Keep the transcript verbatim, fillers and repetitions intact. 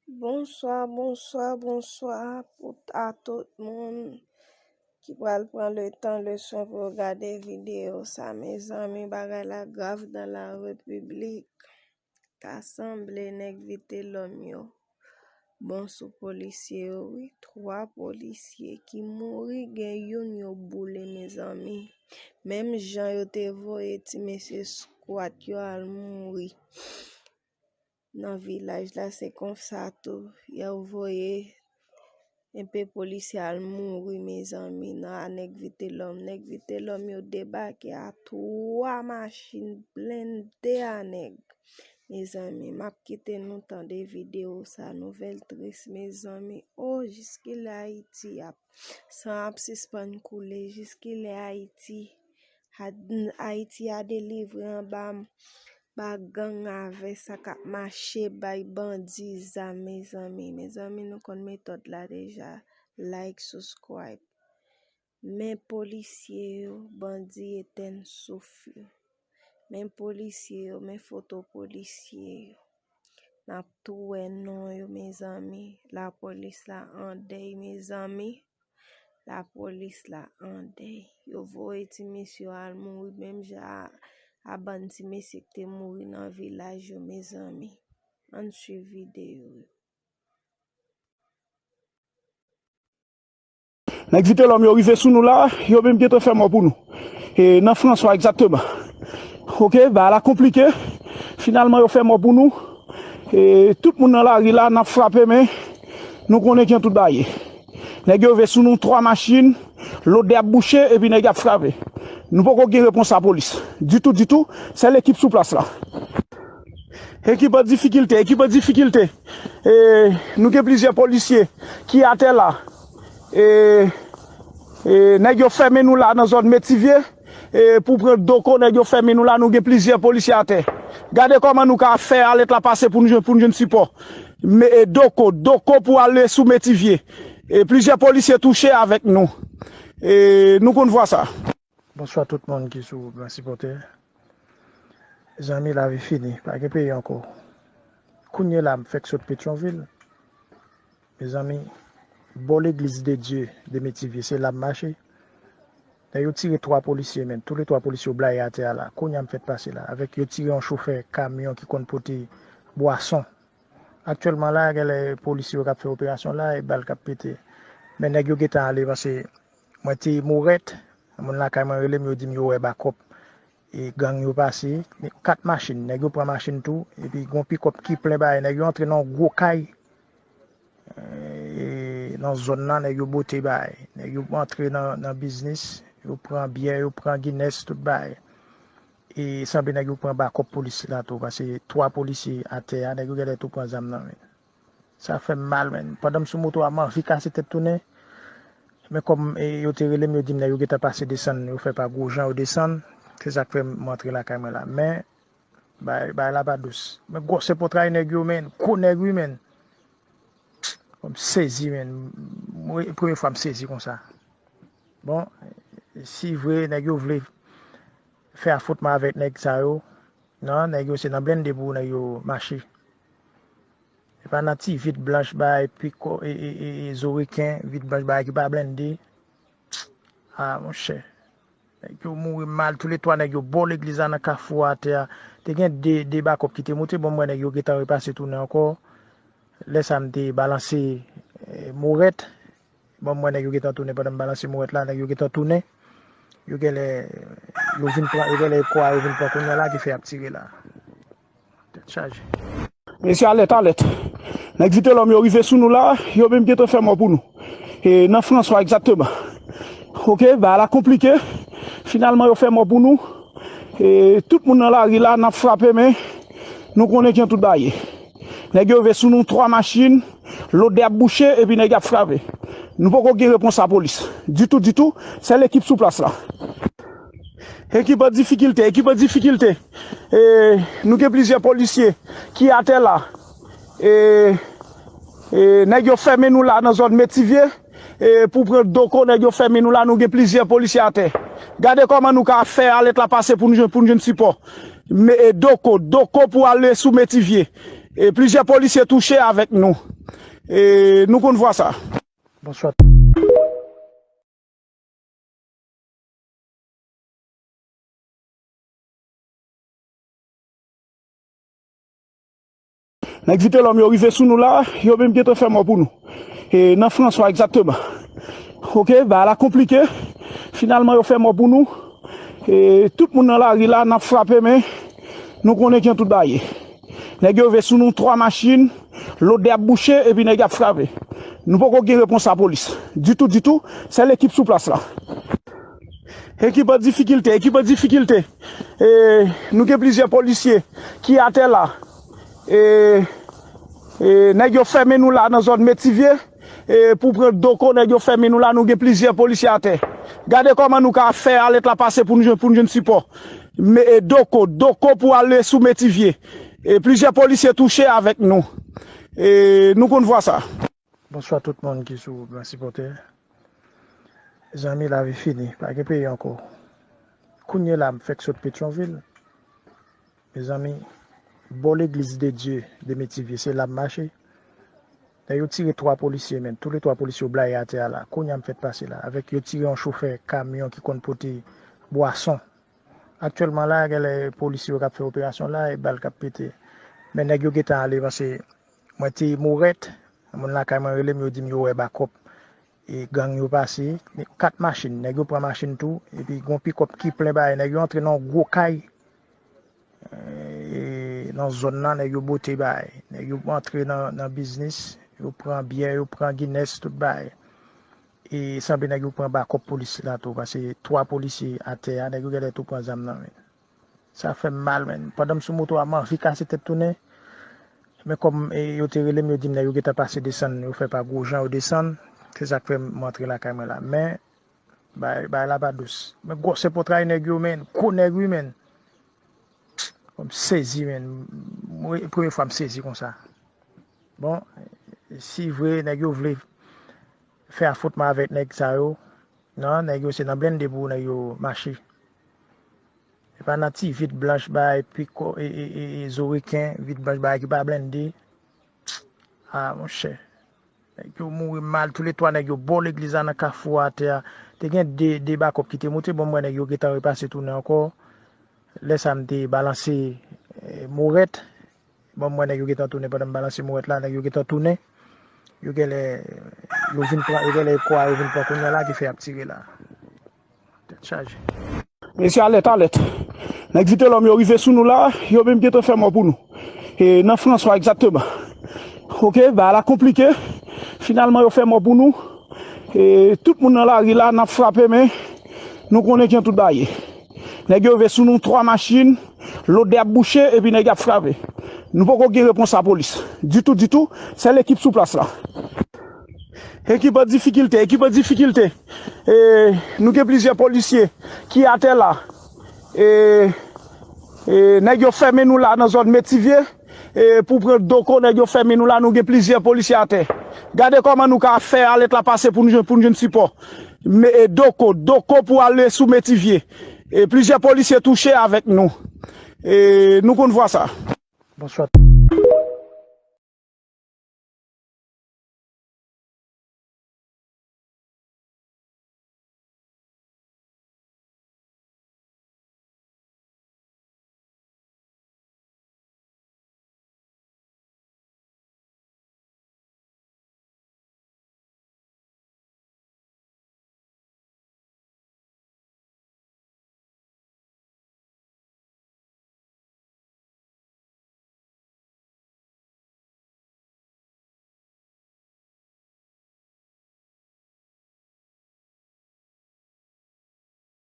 Bonswa, bonswa, bonswa pou a tout moun ki pral pran letan, leson pou yo gade videyo sa. Mezanmi, bagay la grav nan la repiblik. Ta sanble nèg Vitelòm yo bon sou polisye yo, wi. Twa polisye ki mouri, gen youn yo boule, mezanmi. Menm jan yo te voye ti mesye skwat yo al mouri nan vilaj la, se konsa tou yo voye enpe polisye al mouri, mezanmi, nan a nèg Vitelòm. Nèg Vitelòm yo debake a twa machin blende a nèg. Mezanmi, m ap kite nou tande videyo sa, nouvèl tris, mezanmi. O, jiskilè Ayiti ap, san ap sispann koule, jiskilè Ayiti a, Ayiti a delivre anba ba gang avè sa k ap mache bay bandi zam, mezanmi. Mezanmi, nou konn metòd la deja. Like, subscribe. Men polisye yo, bandi etèn souf yo. Men polisye yo, men foto polisye yo. N ap tou wè non yo, mezanmi. Lapolis la an dèy, mezanmi. Lapolis la an dèy. Yo voye ti mesye yo al mouri menm jan a, a bann ti mesye ki te mouri nan vilaj yo, mezanmi. Ann swiv videyo yo. Nèg Vitelòm yo rive sou nou la, yo menm gentan fè mò pou nou. E, nan Franswa, egzakteman. Oke, bagay la konplike. Finalman, yo fè mò pou nou. E, tout moun nan lari la, n ap frape, men nou konnen jan tout bagay ye. Nèg yo rive sou nou, twa machin, lòt de ap bouche, epi nèg yo ap frape. Nou poko gen repons lapolis. Ditou, ditou, sèl ekip sou plas la. Ekip an difikilte, ekip an difikilte. E, nou gen plizyè polisye ki atè la. E, e, nèg yo fèmen nou la nan zòn Metivye. E, pou pran Doko, nèg yo fèmen nou la, nou gen plizyè polisye atè. Gade kòman nou ka fè alèt la pase pou nou jwenn, pou nou jwenn sipò. Me, e, Doko, Doko pou ale sou Metivye. E, plizyè polisye touche avèk nou. E, nou konn vwa sa. Bonswa tout moun ki sou gran sipòtè. Zanmi, lavi fini, pa gen peyi ankò. Kounye la m fèk sot Petyonvil. Mezanmi, bò legliz de Dye de Metivye, se la m mache. Nèg yo tire twa polisye, men tou le twa polisye yo blayi atè a la. Kounye a m fèk pase la. Avèk yo tire yon chofè kamyon ki konn pote bwason. Aktyèlman la, genlè polisye yo k ap fè operasyon la, e bal k ap pete. Men nèg yo gentan ale, paske mwen te Morèt, moun lakay mwen rele m, yo di m yo wè bakòp. E gang yo pase, kat machin, nèg yo pran machin tou, epi gon pikòp ki plen bagay, nèg yo antre nan yon gwo kay, e, nan zòn nan, nèg yo bote bagay, nèg yo antre nan, nan biznis, yo pran byè, yo pran Guinness, tout bagay. E sanble nèg yo pran bakòp polis la tou, paske twa polisye atè a, nèg yo genlè tou pran zam nan men. Sa fè m mal, men. Pandan m sou moto a, m anvi kase tèt tounen. Men kòm e, yo te rele m, yo di m nèg yo gentan pase desann, yo fè pa Gwojan, yo desann. Se sa k fè m antre lakay mwen la. Men, bagay, bagay la pa dous. Men gwosè pòtray nèg yo, men. Gwo nèg, wi, men. Bon, m sezi, men. Mwen, premye fwa m sezi konsa. Bon, si vre, nèg yo vle fè afwontman avèk nèg sa yo, non, nèg yo se nan blende pou nèg yo mache. Se pa nan ti vit blanch bay piko, e, e, e, e, zo reken, vit blanch bay ki pa blende. Ah, monchè. Nèg yo mouri mal, tou le twa nèg yo bò legliz la nan kafou a atè a. Te gen de, de bakòp ki te moute, bon, m wè nèg yo gentan repase tounen ankò. Lè sa m te balanse, eh, Morèt. Bon, m wè nèg yo gentan tounen pandan m balanse Morèt la, nèg yo gentan tounen. Yo genlè, yo vin pran, yo genlè kò a yo vin pran kounye a la ki fè y ap tire la. Tèt chaje. Mesye, alèt, alèt. Nèg Vitelòm yo rive sou nou la, yo menm gentan fè mò pou nou. E, nan Franswa, egzakteman. Oke, bagay la konplike. Finalman, yo fè mò pou nou. E, tout moun nan lari la, n ap frape, men nou konnen jan tout bagay ye. Nèg yo rive sou nou, twa machin, lòt de ap bouche, epi nèg yo ap frape. Nou poko gen repons lapolis. Ditou, ditou, sèl ekip sou plas la. Ekip an difikilte, ekip an difikilte. E, nou gen plizyè polisye ki atè la. E, e, nèg yo fèmen nou la nan zòn Metivye. E, pou pran Doko, nèg yo fèmen nou la, nou gen plizyè polisye atè. Gade kòman nou ka fè alèt la pase pou nou jwenn, pou nou jwenn sipò. Me, e, Doko, Doko pou ale sou Metivye. E, plizyè polisye touche avèk nou. E nou konn vwa sa. Bonswa. Nèg Vitelòm yo rive sou nou la, yo menm gentan fè mò pou nou. E nan Franswa egzakteman. Oke, bagay la konplike. Finalman, yo fè mò pou nou. E tout moun nan lari la, n ap frape, men nou konnen jan tout bagay ye. Nèg yo rive sou nou, twa machin, lòt de ap bouche, epi nèg ap frape. Nou poko gen repons lapolis. Ditou, ditou, sèl ekip sou plas la. Ekip an difikilte, ekip an difikilte. E, nou gen plizyè polisye ki atè la. E, e, nèg yo fèmen nou la nan zòn Metivye. E, pou pran Doko, nèg yo fèmen nou la, nou gen plizyè polisye atè. Gade kòman nou ka fè alèt la pase pou nou jwenn, pou nou jwenn sipò. Me, e, Doko, Doko pou ale sou Metivye. E, plizyè polisye touche avèk nou. E, nou konn vwa sa. Bonswa tout moun ki sou Gran Sipòtè. Zanmi, lavi fini, pa gen peyi ankò. Kounye la, m fèk sot Petyonvil. Mezanmi, bò legliz de Dye de Metivye, se la m mache. Lè yo tire twa polisye, men, tou le twa polisye yo blayi atè a la. Kounye a m fèk pase la. Avèk yo tire yon chofè kamyon ki konn pote bwason. Aktyèlman la, gen lè polisye yo k ap fè operasyon la, e bal k ap pete. Men nèg yo gentan ale, paske mwen te Morèt, moun lakay mwen rele m, yo di m yo wè bakòp. E gang yo pase, kat machin, nèg yo pran machin tou, epi gon pikòp ki plen bagay, nèg yo antre nan yon gwo kay. E, nan zòn nan, nèg yo bote bagay. Nèg yo antre nan, nan biznis, yo pran byè, yo pran Guinness, tout bagay. E sanble nèg yo pran bakòp polis la tou, paske twa polisye atè a, nèg yo genlè tou pran zam nan men. Sa fè m mal, men. Pandan m sou moto a, m anvi kase tèt tounen. Men kòm, e, yo te rele m, yo di m nèg yo gentan pase desann, yo fè pa Gwojan, yo desann. Se sa k fè m antre lakay mwen la. Men, bay, bay la pa dous. Men gwosè pòtray nèg yo, men. Gwo nèg, wi, men. Bon, m sezi, men. Mwen, premye fwa m sezi konsa. Bon, si vre, nèg yo vle fè afwontman avèk nèg sa yo, non, nèg yo se nan blende pou nèg yo mache. E pa nan ti vit blanch bay piko, e, e, e, e, zo reken, vit blanch bay ki pa blende. A, monchè. Nèg yo mouri mal, tou le twa nèg yo bò legliz la nan kafou atè a. Te gen de, de bakòp ki te moute, bon, m wè nèg yo gentan repase tounen ankò. Lè sa m te balanse, e, Morèt. Bon, m wè nèg yo gentan tounen pandan m balanse Morèt la, nèg yo gentan tounen. Yo genlè, yo vin pran, yo genlè kwa yo vin pran kounye a la ki fè y ap tire la. Tèt chaje. Mesye, alèt, alèt. Nèg Vitelòm yo rive sou nou la, yo menm gentan fè mò pou nou. E nan Franswa egzakteman. Oke, bagay la konplike. Finalman, yo fè mò pou nou. E tout moun nan lari la, n ap frape, men nou konnen jan tout bagay ye. Nèg yo rive sou nou, twa machin, lòt de ap bouche, epi nèg ap frape. Nou poko gen repons lapolis. Ditou, ditou, sèl ekip sou plas la. Ekip an difikilte, ekip an difikilte. E, nou gen plizyè polisye ki atè la. E, e, nèg yo fèmen nou la nan zòn Metivye. E, pou pran Doko, nèg yo fèmen nou la, nou gen plizyè polisye atè. Gade kòman nou ka fè alèt la pase pou nou jwenn, pou nou jwenn sipò. Me, e, Doko, Doko pou ale sou Metivye. E, plizyè polisye touche avèk nou. E, nou konn vwa sa. Bonswa.